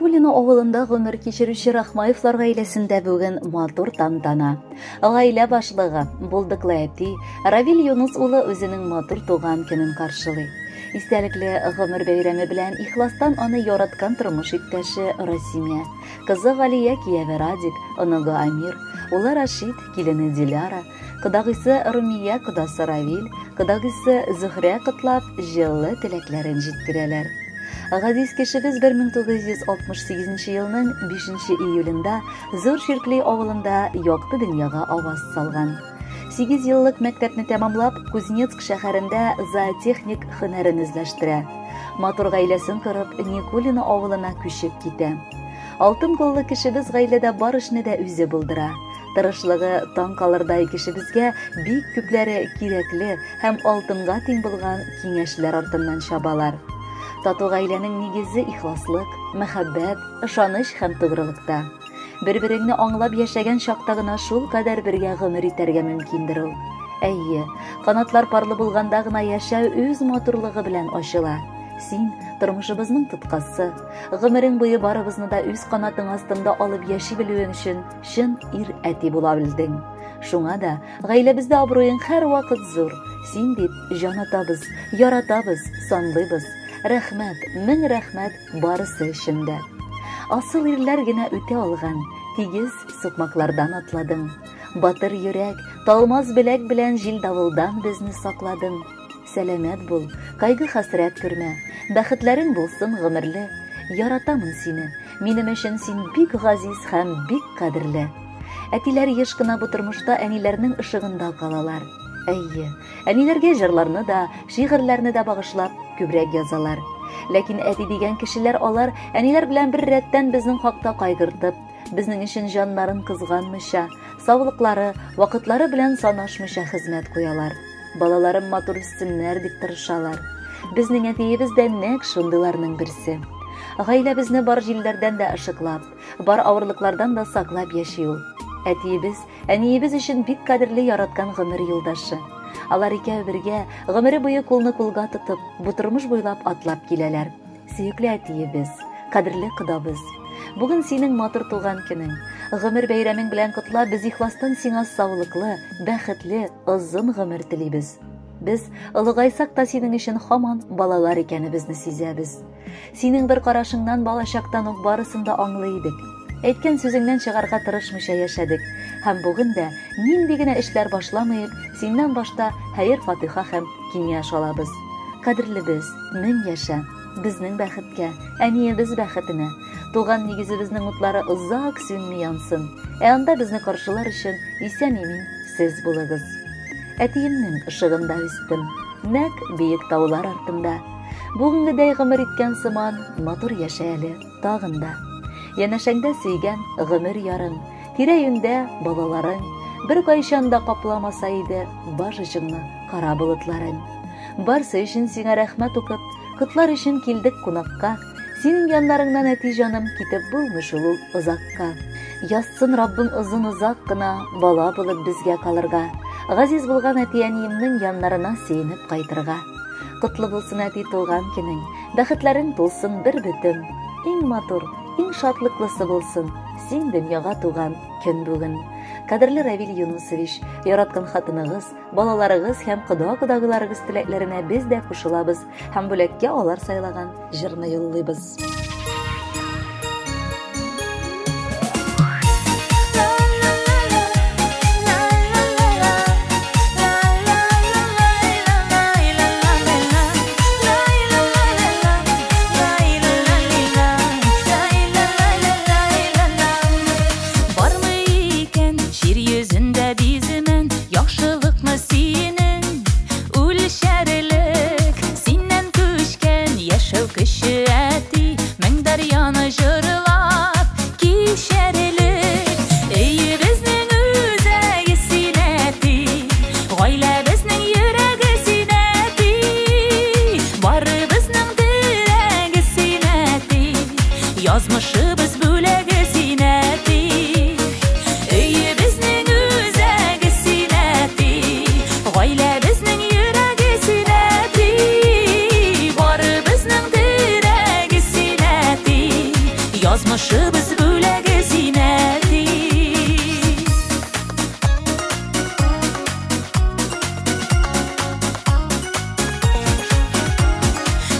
Никулино авылында гомер кичерүче Рахмаевлар гаиләсендә бүген матур тантана. Гаилә башлыгы, булдыклы әти Равил Юныс улы үзенең матур туган көнен каршылый. Истәлекле гомер бәйрәме белән ихластан аны яраткан тормыш иптәше Расимә, кызы Галия, кияве Радик, оныгы Амир, улы Рашид, килене Диляра, кодагыйсы Румия, кодасы Равил, кодагыйсы Зөһрә котлап, җылы теләкләрен җиткерәләр. Газиз кешебез 1968 елның 5 июлендә Зур Ширкли авылында якты дөньяга аваз салган. 8 еллык мәктәпне тәмамлап, Кузнецк шәһәрендә зоотехник һөнәрен үзләштерә. Матур гаиләсен корып, Никулино авылына күчеп китә. Алтын куллы кешебез гаиләдә бар эшне дә үзе булдыра. Тырышлыгы таң калырдай кешебезгә бик күпләре кирәкле һәм алтынга тиң булган киңәшләр артыннан чабалар. Тату гаиләнең нигезе ихласлык, мәхәббәт, ышаныч һәм тугрылыкта. Бер-береңне аңлап яшәгән чакта гына шул кадәр бергә гомер итәргә мөмкиндер ул. Әйе, канатлар парлы булганда гына яшәү үз матурлыгы белән ачыла. Син тормышыбызның тоткасы. Гомерең буе барыбызны да үз канатың астында алып яши белүең өчен чын ир әти була белдең. Шуңа да гаиләбездә абруең һәрвакыт зур. Син дип җан атабыз, яратабыз, санлыйбыз. Рәхмәт, мең рәхмәт барысы өчен дә. Асыл ирләр генә үтә алган тигез сукмаклардан атладың. Батыр йөрәк, талмас беләк белән җил-давылдан безне сакладың. Сәламәт бул, кайгы-хәсрәт күрмә, бәхетләрең булсын гомерле. Яратамын сине, минем өчен син бик газиз һәм бик кадерле. Әтиләр еш кына бу тормышта әниләрнең ышыгында калалар. Әйе, әниләргә җырларны да, шигырьләрне дә багышлап күбрәк язалар. Ләкин әти дигән кешеләр алар әниләр белән бер рәттән безнең хакта кайгыртып, безнең өчен җаннарын кызганмыйча, саулыклары, вакытлары белән санашмыйча хезмәт куялар. Балаларым матур үссеннәр дип тырышалар. Безнең әтиебез дә нәкъ шундыйларның берсе. Гаиләбезне бар җилләрдән дә ышыклап, бар авырлыклардан да саклап яши ул. Әтиебез, әниебез өчен бик кадерле яраткан гомер юлдашы. Алар икәү бергә, гомере буе кулны кулга тотып, бу тормыш буйлап атлап киләләр. Сөекле әтиебез, кадерле кодабыз. Бүген синең матур туган көнең. Гомер бәйрәмең белән котлап, без ихластан сиңа саулыклы, бәхетле, озын гомер телибез. Без олыгайсак та синең өчен һаман балалар икәнебезне сизәбез. Синең бер карашыңнан балачактан ук барысын да аңлый идек. Әйткән сүзеңнән чыгарга тырышмыйча яшәдек. Һәм бүген дә нинди генә эшләр башламыйк, синнән башта хәер-фатиха һәм киңәш алабыз. Кадерлебез, мең яшә! Безнең бәхеткә, әниебез бәхетенә. Туган нигезебезнең утлары озак сүнми янсын. Ә анда безне каршылар өчен исән-имин сез булыгыз. Әтиемнең ышыгында үстем, нәкъ биек таулар артында. Бүгенгедәй гомер иткән сыман, матур яшә әле тагын да. Янәшәңдә сөйгән гомер ярың, тирә-юньдә балаларың, беркайчан да капламаса иде баш очыңны кара болытларың. Барсы өчен сиңа рәхмәт укып, котлар өчен килдек кунакка. Синең яннарыңнан, әти җаным, китеп булмый шул ул озакка. Язсын Раббым озын-озак кына бала булып безгә калырга, газиз булган әти-әниемнең яннарына сөенеп кайтырга. Котлы булсын, әти, туган көнең, бәхетләрең тулсын бер бөтен. Иң матур, иң шатлыклысы булсын син дөньяга туган көн бүген. Кадерле Равил Юнусович, яраткан хатыныгыз, балаларыгыз һәм кода-кодагыларыгыз теләкләренә без дә кушылабыз һәм бүләккә алар сайлаган җырны юллыйбыз. Бармы икән җир йөзендә биземен яхшылыкны синең үлчәрлек, синнән күчкән яшәү көче, әти, мең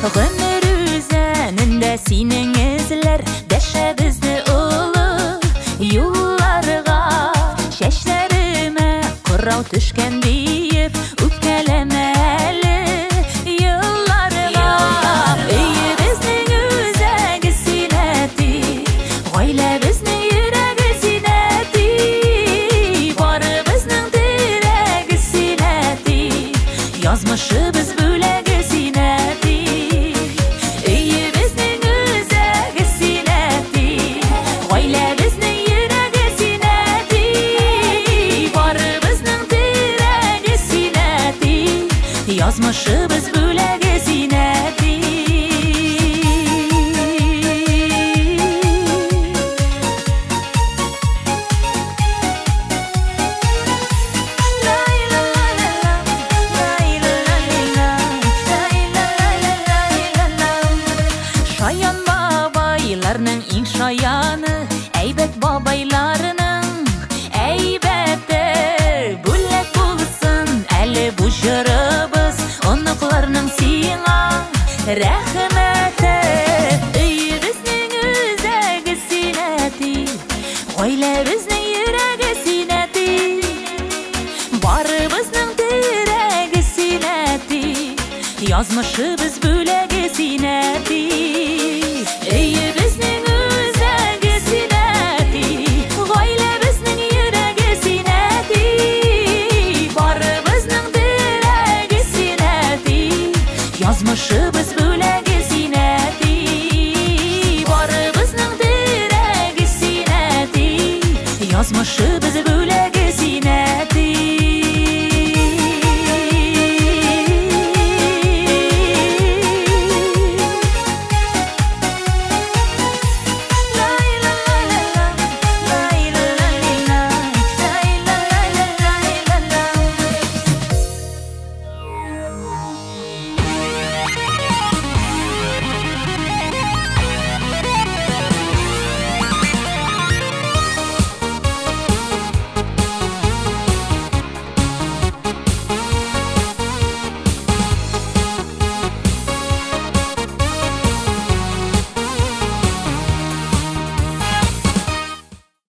Гомер үзәнендә синең эзләр дәшә безне олы юлларга. Чәчләремә кырау төшкән диеп үпкәләмә әле елларга. Өебезнең үзәге син, әти, гаиләбезнең йөрәге син, әти, барыбызның терәге син, әти, язмышыбыз бүләге син, әти. Өебезнең үзәге син, әти, гаиләбезнең йөрәге син, әти, барыбызның терәге син, әти, язмышыбыз бүләге син, әти. Шаян бабайларның иң шаяны, әйбәт бабайларының әйбәте. Бүләк булсын әле бу җырыбыз, оныкларның сиңа рәхмәте. Өебезнең үзәге син, әти, гаиләбезнең йөрәге син, әти, барыбызның терәге син, әти, язмышыбыз бүләге син, әти. Өебезнең